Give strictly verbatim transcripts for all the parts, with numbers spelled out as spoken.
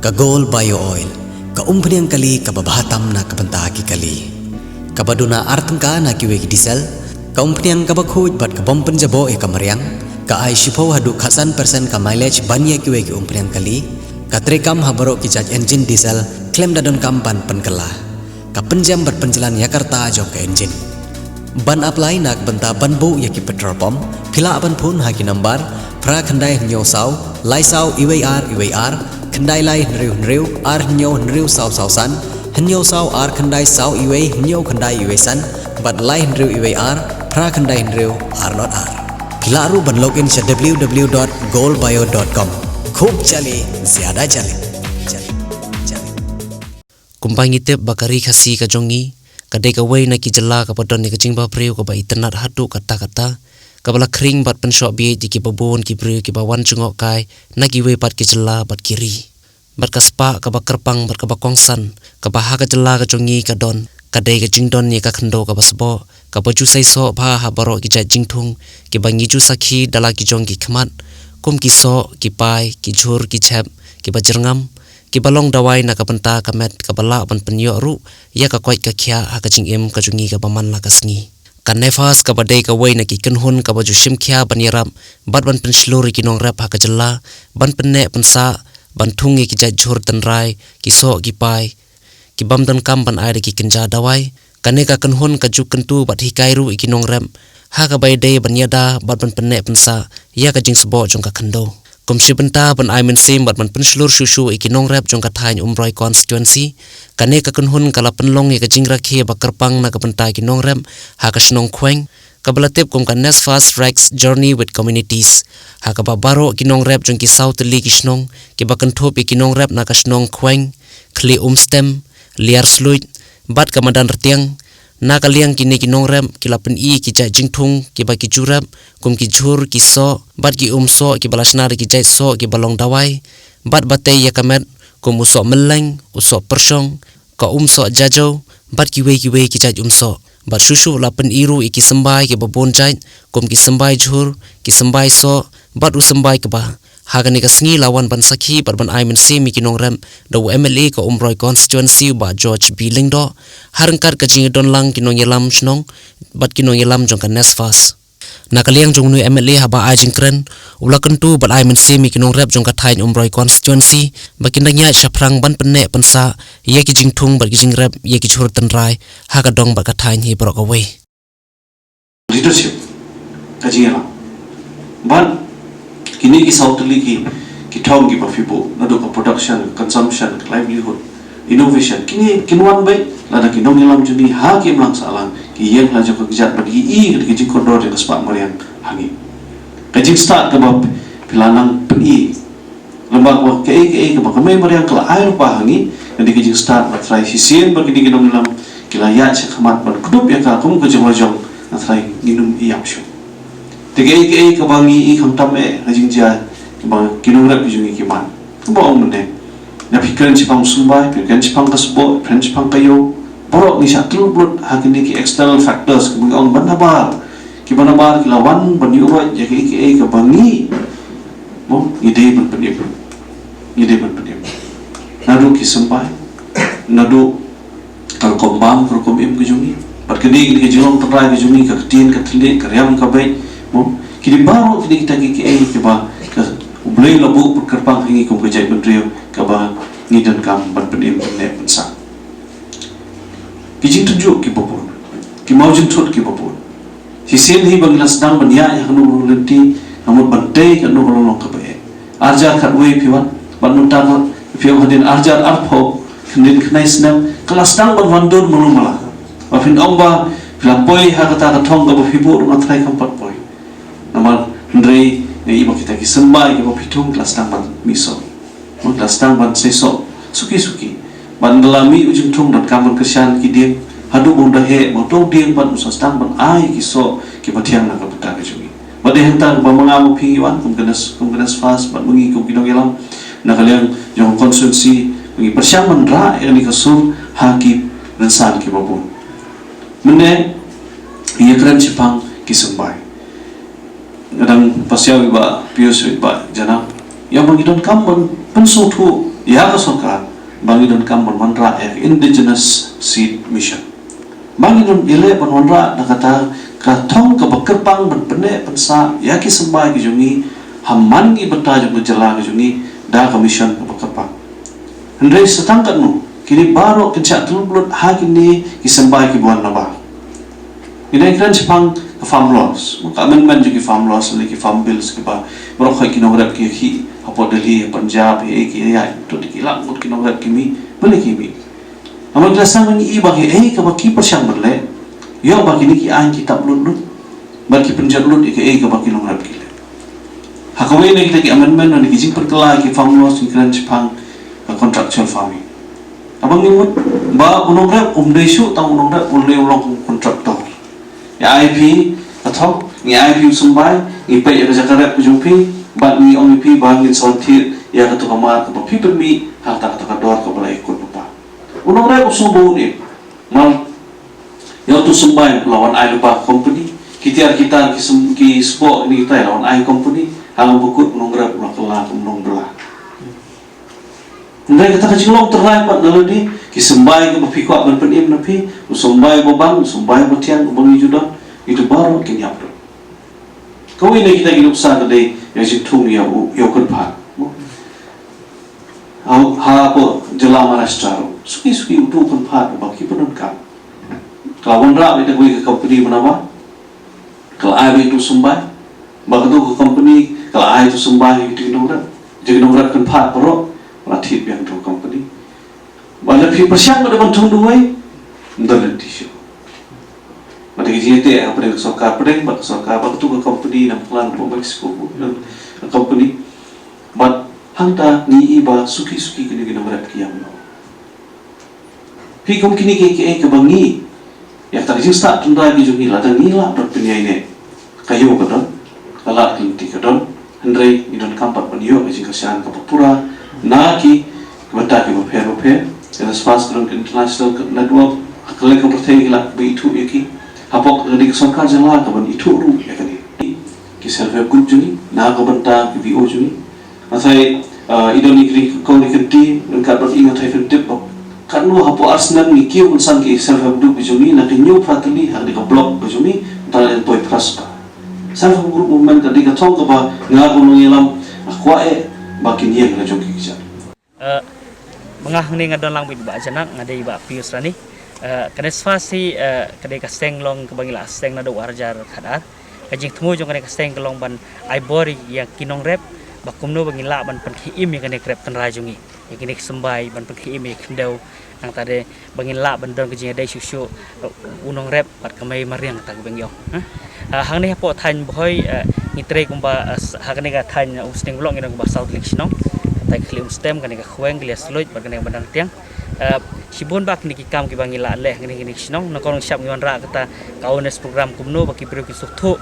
Ka Gold Bio Oil, ka umphniang kali kaba bha tam na ka bynta ki kali. Kaba duna ar tyngka na kiwei ki diesel, ka umphniang kaba khuid bad ka bym pynjaboh ïa ka mariang, ka ai shiphew haduh khatsan percent ka mileage ban ïa kiwei ki umphniang kali, ka treikam ha baroh ki jait engine diesel, khlem da donkam ban pynkylla. Ka pynjem bad pynjlan ïa ka rta jong ka engine. Ban apply na ka bynta ban buh ïa ki petrol pump, phi lah ban phone ha ki number phra khyndai hynñiew saw lai saw iwei ar iwei ar, khyndai lai hynriew hynriew ar hynñiew hynriew saw saw san, hynñiew saw ar khyndai saw iwei hynñiew khyndai iwei san, bad lai hynriew iwei ar phra khyndai hynriew ar not ar. Phi lah ruh ban log in sha w w w dot gold bio dot com. Khub jali, zyada jali. Jali, jali. Kumba ngi tip ba ka ri Khasi ka jong ngi ka dei kawei na ki jylla kaba don ïa ka jingbabriew kaba itynnad haduh katta katta, kaba la khring bad pynshoh bieit ïa kiba bun ki briew kiba wan jngoh kai na kiwei pat ki jylla bad ki ri. Bad ka spah kaba kyrpang bad kaba kongsan kaba ha ka jylla ka jong ngi ka don, ka dei ka jingdon ïa ka khyndew kaba sboh, kaba ju saisoh bha ha baroh ki jait jingthung kiba ngi ju sakhi da la ki jong ki khmat, kum ki soh, ki pai, ki jhur, ki chep kiba jyrngam, kiba long dawai na ka bynta ka met kaba lah ban pynïoh ruh ïa ka koit ka khiah ha ka jingim ka jong ngi kaba man la ka sngi. Ka NEFAS kaba dei kawei na ki kynhun kaba ju shim khia ban ïarap bad ban pynshlur ïa ki nongrep ha ka jylla ban pynneh pynsah, ban thung ïa ki jait jhur tynrai, ki soh ki pai, ki bym donkam ban ai da ki kynja dawai. Kane ka kynhun ka ju kyntu bad hikai ruh ïa ki nongrep ha kaba ïadei ban ïada bad ban pynneh pynsah ïa ka jingsboh jong ka khyndew. Kum shi bynta ban ai mynsiem bad ban pynshlur shuh shuh ïa ki nongrep jong ka thaiñ Umroi constituency, kane ka kynhun ka la pynlong ïa ka jingrakhe ba kyrpang na ka bynta ki nongrep ha ka shnong Khweng, kaba la tip kum ka NESFAS Rex Journey with Communities, ha kaba baroh ki nongrep jong ki saw tylli ki shnong kiba kynthup ïa ki nongrep na ka shnong Khweng, Khlieh Umstem, Liar Sluit bad ka Madan Rtiang. Na ka liang kine ki nongrep ki la pyni ki jait jingthung kiba ki ju rep, kum ki jhur, ki soh bad ki um soh kiba la shna da ki jait soh kiba long dawai bad ba tei ïa ka met, kum u soh mylleng, u soh pyrshong, ka um soh jajew bad kiwei kiwei ki jait um soh. Bad shuh shuh la pyni ruh ïa ki symbai kiba bun jait, kum ki symbai jhur, ki symbai soh bad u symbai kba. Ha kane ka sngi la wan ban sakhi bad ban ai mynsiem ïa ki nongrep da u MLA ka Umroi constituency, u Bah George B Lyngdoh, ha ryngkat ka jingïadon lang ki nongïalam shnong bad ki nongïalam jong ka NESFAS. Na ka liang jong u MLA, haba ai jingkren, u la kyntu bad ai mynsiem ïa ki nongrep jong ka thaiñ Umroi constituency ba kin dang ïaid shaphrang ban pynneh pynsah ïa ki jingthung bad ki jingrep ïa ki jhur tynrai ha ka dong bad ka thaiñ hi baroh kawei. Leadership, ka jingïalam. Bad kine ki saw tylli ki, ki thong kiba phi buh, naduh ka production, consumption, livelihood, innovation, kine kin wan beit lada ki nongïalam jong ngi ha ki imlang sahlang ki ïeng la jong ka kjat bad ki i ka jingkordor jong ka spah mariang ha ngi. Ka jingstad kaba phi la nang pyni, lem bad kaba kaei kaei kaba ka mei mariang ka la ai lypa ha ngi, ka dei ka jingstad ba trai shisien ba kine ki nongïalam ki la ïaid sha khmat ban kdup ïa ka kum ka jinglong jong nga, trai ngin ym ïap shuh. Te kaei kaei kaba ngi i khamtam eh ka jingjia kaba ki nongrep ki jong ngi ki man. Kumba ong mynne, na phi kren shaphang u symbai, phi kren shaphang ka sboh, phi kren shaphang ka ïew, baroh ngi shah tyrbuh lut ha kine ki external factors kiba ngi ong ban nabar, kiba nabar ki la wan ban ïuh roit ïa kaei kaei kaba ngi, mo, ngi dei ban pynim. Ngi dei ban pynim. Naduh ki symbai, naduh ka rukom bam, ka rukom im ka jong ngi. Bad kane ka jinglong tynrai ka jong ngi, ka ktien ka thylliej, ka riam ka beit, mo, kine baroh kine kita ki kiei kiba ka U Blei u la buh bad kyrpang ha ngi kum ka jaitbynriew kaba ngi donkam ban pynim pynneh pynsah. Ki jingtynjuh kiba bun, ki mawjynthut kiba bun. Shisien hi ba ngi la sdang ban ïaid ha kano kano ka lynti, ka mut ban tei kano ka long long kaba eh. Arhajar khatwei phi wan, bad mynta ka phi ong hadien arhajar arphew, khyndiat khyndai snem, ka la sdang ban wan dur malu mala. Ba phin ong ba phi la poi ha kata ka thong kaba phi buh ruh nga trai kam pat poi. Namar hynrei nga i ba kita ki symbai kiba phi thung ki la sdang ban mih soh. Mo, ki la sdang ban seisoh suki suki. Bad ynda la mih u jingthung donkam ban kyrshan ki dieng, haduh ba un da heh ba uto u dieng bad un sa sdang ban ai ki soh kiba thiang na ka bynta ka jong ngi. Bad dei hangta kaba ma nga ma phi ngi wan kum ka NES, kum ka NESFAS bad ma ngi kum ki nongïalam na ka liang jong ka constituency, ngi pyrshang ban rah ïa kane ka sur ha ki rynsan kiba bun. Mynne ngi ïakren shaphang ki symbai. Nga dang pasiaw ïa i Bah Pius, ïa i Bah Janam, ïa ba ngi donkam ban pynsngewthuh ïa ka sorkar ba ngi donkam ban wanrah ïa ka Indigenous Seed Mission. Ba ngi don ïaleh ban wanrah da kata ka thong kaba kyrpang ban pynneh pynsah ïa ki symbai ki jong ngi ha man ngi bynta jong ka jylla ka jong ngi da ka mission kaba kyrpang. Hynrei sa tang katno, kine baroh kin shah tyllut ha kine ki symbai kiba wan nabar. Ngi dang kren shaphang ka farm laws, ka amendment jong ki farm laws lane ki farm bills kiba baroh khoit ki nongrep ki khih hapoh Delhi, ha Punjab, ha ei ki ïa, to ki lak ngut ki nongrep ki mih, balei ki mih. Namar ki la sdang ban ïohi ba kaei kaba ki pyrshang ban leh, ïoh ba kine ki aiñ ki tap lut lut bad ki pynjot lut ïa kaei kaba ki nongrep ki leh. Ha kawei na kita ki amendment, na ki jingpynkylla ïa ki farm laws, ngi kren shaphang ka contractual farming. Haba ngi mut ba u nongrep um dei shuh tang u nongrep, u dei u long kum u contractor. Ngi ai phi ka thong, ngi ai phi u symbai, ngi peit ïa ka jaka rep ka jong phi, bad ngi ong ïa phi ba ngin sa wan thied ïa kato ka mar kaba phi pynmih ha kata, kata ka dor kaba la ïakut lypa. U nongrep u sngewbha un im. Mar ïa uto u symbai la wan ai lypa ha ka company, ki tiar ki tar ki sym-, ki sboh kine kitai la wan ai ha ka company, ha kaba kut u nongrep u la kylla kum u nongbylla. Hynrei kata ka jinglong tynrai pat na lade, ki symbai kiba phi kwah ban pynim na phi, u symbai uba bang, u symbai uba thiang, uba ngi ju don, ngi dei baroh kin ïap don. Kawei na kita ki nuksa ka dei ïa ka jingthung ïa u, ïa u kynphad. Ha, hapoh jylla Maharashtra ruh, suki suki uto u kynphad uba ki pyndonkam, ka la wanrah beit da kawei ka company ba nabar, ka la ai beit uto u symbai, bad kato ka company ka la ai uto u symbai ïa kito ki nongrep. Kito ki nongrep kynphad baroh la thied biang da uto u company. Bad lada phi pyrshang bad ban thung duwai, ym don lynti shuh. Bad ka jingïateh hapdeng ka sorkar pdeng bad ka sorkar, bad kato ka company na Mawkla, na Mexico, na ka company. Bad hangta ngi ïohi ba suki suki kine ki nongrep ki ïam noh. Phi kum kine ki, kiei kiei kaba ngi, ïa kata ka jingstad tynrai ki jong ngi, lada ngi lah ban pynïaineh, ka ïew ka don, ka lad ka lynti ka don. Hynrei ngi donkam pat ban ïoh ka jingkyrshan kaba pura na ki bynta kiba pher bapher. Ka NESFAS ka don ka international network, ha kylleng ka pyrthei ki lah ban ithuh ïa ki. Hapoh ka dei ka sorkar jylla ka ban ithuh ruh ïa kane. Ki self help group jong ngi, na ka bynta ki VO jong ngi. Nga tharai, ah, i don i kri kong i kynti, ryngkat bad i nga tharai phin tip ba katno hapoh ar snem ngi kiew kynsan ki self help group ka jong ngi, na ki hynñiew phra tylli ha kane ka block ka jong ngi, tang len poi phra spah. Self help group movement ka dei ka thong kaba nga kum u nongïalam nga kwah eh ba kin ïeng la jong ki kjat. Eh, ba nga hangne nga don lang bad i Bah Janak, nga dei i Bah Pius Rani. Eh, ka NESFAS hi, eh, ka dei ka seng long kaba ngi la seng naduh ar hajar khatar. Ka jingthmu jong kane ka seng ka long ban ai bor ïa ki nongrep ba kumno ba ngin lah ban pynkhie im ïa kane ka rep tynrai jong ngi, ïa kine ki symbai, ban pynkhie im ïa ki khyndew, nangta de ba ngin lah ban don ka jingïadei shuh shuh, uh, u nongrep bad ka mei mariang, kata kaba ngi ong, ha. Ah, hangne hapoh thaiñ Bhoi, eh, ngi trei kumba, eh, s-, ha kane ka thaiñ, uh, Umsning Block ngi don kumba saw tylli ki shnong. Kata ka Khlieh Umstem, kane ka Khweng, Khlieh Sluit bad kane ka Bandar Tiang. Eh, shibun bah kine ki kam kiba ngi la leh ha kine, kine ki shnong. Nyngkong nyngshap ngi wanrah kata ka awareness program kumno ba ki briew kin sngewthuh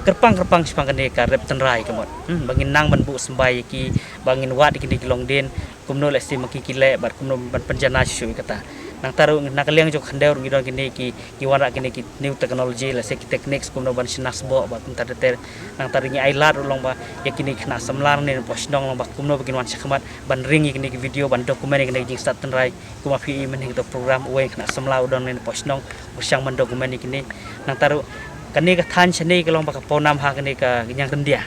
kyrpang kyrpang shaphang kane ka rep tynrai ka mut. Hmm, ba ngin nang ban buh symbai ïa ki, ba ngin wad ïa kine ki longdien, kumno lehse ma ki ki leh bad kumno ban pynjanai shuh shuh ïa kata. Nangta ruh na ka liang jong ka khyndew ruh ngi don kine ki, ki wanrah kine ki new technology, lehse ki techniques kumno ban shna sboh bad kumta ter ter. Nangta ruh ngi ai lad ruh long ba ïa kine ki khynnah samla ne napoh shnong long ba kumno ba kin wan shakhmat ban ring ïa kine ki video, ban document ïa kine ki jingstad tynrai. Kumba phi i mynhynnin kato ka program, uwei u khynnah samla u don ne napoh shnong, u pyrshang ban document ïa kine. Nangta ruh kane ka thaiñ shane ka long ba ka pawnam ha kane ka ñiang ryndia.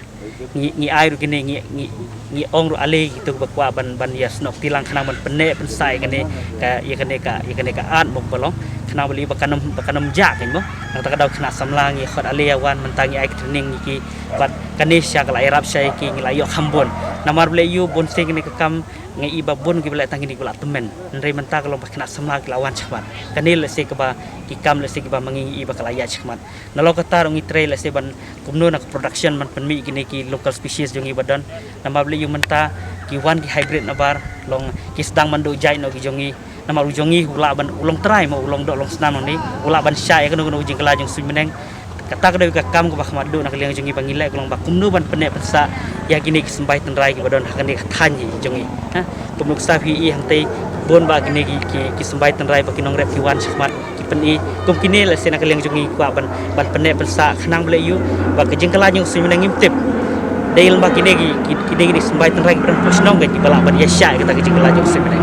Ngi, ngi ai ruh kine, ngi, ngi, ngi ong ruh ale kito ba kwah ban, ban ïa snoh kti lang khnang ban pynneh pynsah ïa kane ka, ïa kane ka, ïa kane ka art mo ba long, khnang ba lei ba kan ym, ba kan ym jah kein mo. Nangta ka dei u khynnah samla ngi khot ale ïa wan, mynta ngi ai ka training ïa ki, bad kane sha ka la ïarap sha ïa ki, ngi la ïoh kham bun. Namar balei ïoh bun sien kane ka kam, nga i ba bun kiba leh tang kine kiba la tymmen. Hynrei mynta ka long ba khynnah samla ki la wan shakhmat. Kane lehse kaba ki kam lehse kiba ma ngi i ba ka la ïaid shakhmat. Nalor kata ruh ngi trei lehse ban kumno na ka production ban pynmih kine ki local species jong ngi ba don. Namar balei ïoh mynta ki wan ki hybrid nabar, long ki sdang ban duh jait noh ki jong ngi. Namar u jong ngi u lah ban, u long trai mo, u long doh long snam nangne, u lah ban shah ïa kano kano ka jingkylla jong suiñ bneng. Kata ka dei ka kam kaba kham haduh na ka liang jong ngi ba ngi leh ka long ba kumno ban pynneh pynsah ïa kine ki symbai tynrai kiba don ha kane ka thaiñ jong ngi. Ha? Kumno kata phi i hangtei bun bah kine ki, ki, ki symbai tynrai ba ki nongrep ki wan shakhmat ki pyni. Kum kine lehse na ka liang jong ngi kwah ban, ban pynneh pynsah khnang balei ïoh ba ka jingkylla jong suiñ bneng ngim tip. Dei lyngba kine ki, ki, kine ki symbai tynrai ki ba don ha shnong ki ba lah ban ïa shah ïa kata ka jingkylla jong ka C P D.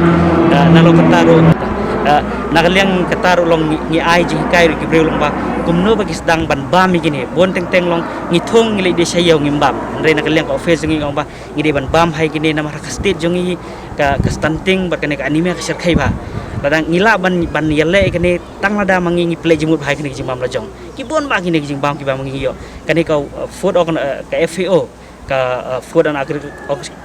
Ah, nalor kata ruh, ah, na ka liang kata ruh long ngi, ngi ai jinghikai ruh ki briew lyngba kumno ba ki sdang ban bam ïa kine. Bun teng teng long ngi thung ngi leit die sha ïew ngim bam. Hynrei na ka liang ka office jong ngi ong ba ngi dei ban bam ha ïa kine namar ha ka state jong ngi ka, ka stunting bad kane ka anemia ka shyrkhei bha. Lada ngi lah ban, ban ïaleh ïa kine tang lada ma ngi ngi pynleit jingmut bha ïa kine ki jingbam la jong. Ki bun bha kine ki jingbam kiba ma ngi ïoh. Kane ka, uh, food organ-, uh, ka F A O, ka, uh, Food and Agri-,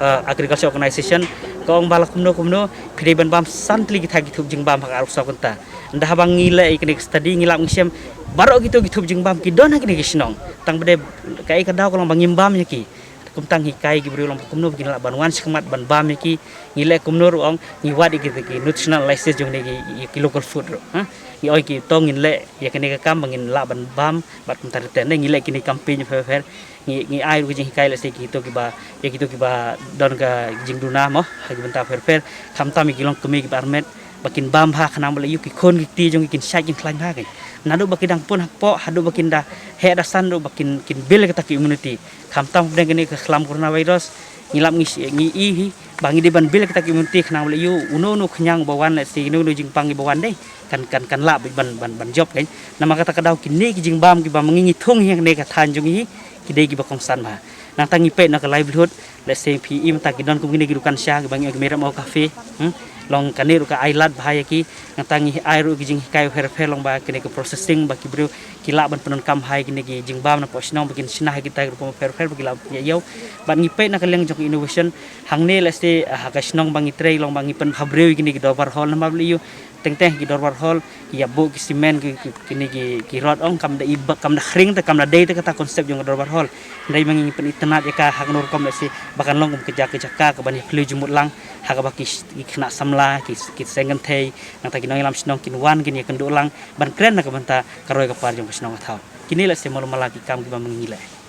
uh, Agriculture Organization, ka ong ba la kumno kumno phi dei ban bam san tylli ki thai ki thup jingbam ha ka arphew saw kynta. Ynda haba ngi leh ïa kane ka study ngi lap ngi shem baroh kito ki thup jingbam ki don ha kine ki shnong. Tang ba dei kaei ka daw ka long ba ngim bam ïa ki. Kumta ngi hikai ki briew lyngba kumno ba kin lah ban wan shakhmat ban bam ïa ki. Ngi leh kumno ruh ong ngi wad ïa ki, ki nutritional analysis jong kine ki, ki, ki local food ruh, ha. Ngi ong ïa ki to ngin leh ïa kane ka kam ba ngin lah ban bam bad kumta te ne ngi leh kine campaign pher pher. Ngi, ngi ai ruh ka jinghikai lehse kito kiba, ïa kito kiba don ka jingduna mo ha ki bynta pher pher. Khamtam ïa ki longkmie kiba armet ba kin bam bha khnang ba leh ïa ki khun ki kti jong ki kin shait kin khlaiñ bha ki. Naduh ba ki dang pun hapoh haduh ba kin da heh da san ruh ba kin, kin build ïa kata ka immunity. Khamtam hapdeng kane ka khlam coronavirus ngi lap ngi, ngi ïohi ba ngi dei ban build ïa kata ka immunity khnang ba leh ïa uno uno khñiang ba wan lehse uno uno jingpang ba wan dei kan, kan, kan lah ban, ban, ban jop kan. Namar kata ka daw kine ki jingbam kiba ma ngi ngi thung ha kane ka thaiñ jong ngi ki dei kiba kongsan bha. Nangta ngi peit na ka livelihood, lehse phi i mynta ki don kum kine ki dukan sha kiba ngi ong ki Merem O Cafe, hmm? Long kane ruh ka ai lad bha ïa ki, nangta ngi ai ruh ki jinghikai pher pher lyngba kane ka processing ba ki briew ki lah ban pyndonkam bha ïa kine ki jingbam napoh shnong ba kin shna ha kita ki rukom pher pher ba ki lah ïa ïew. Bad ngi peit na ka liang jong ka innovation, hangne lehse, ah, ha ka shnong ba ngi trei lyngba ngi pynbha briew ïa kine ki dorbar hall namar ba leh ïa u teng teng ki dorbar hall ki ïa buh ki cement ki, ki, kine ki, ki rod ong kam da i ba, kam da khring te kam da dei te kata concept jong ka dorbar hall. Hynrei ma ngi ngi pynitynnad ïa ka ha kano rukom lehse ba kan long kum ka jaka, ka jaka kaban ïa phylliew jingmut lang ha kaba ki, ki khynnah samla ki, ki seng kynthei nangta ki nongïalam shnong kin wan kin ïa kynduh lang ban kren na ka bynta ka roi ka par jong ka shnong ka thaw. Kine lehse malu mala ki kam kiba ma ngi ngi leh.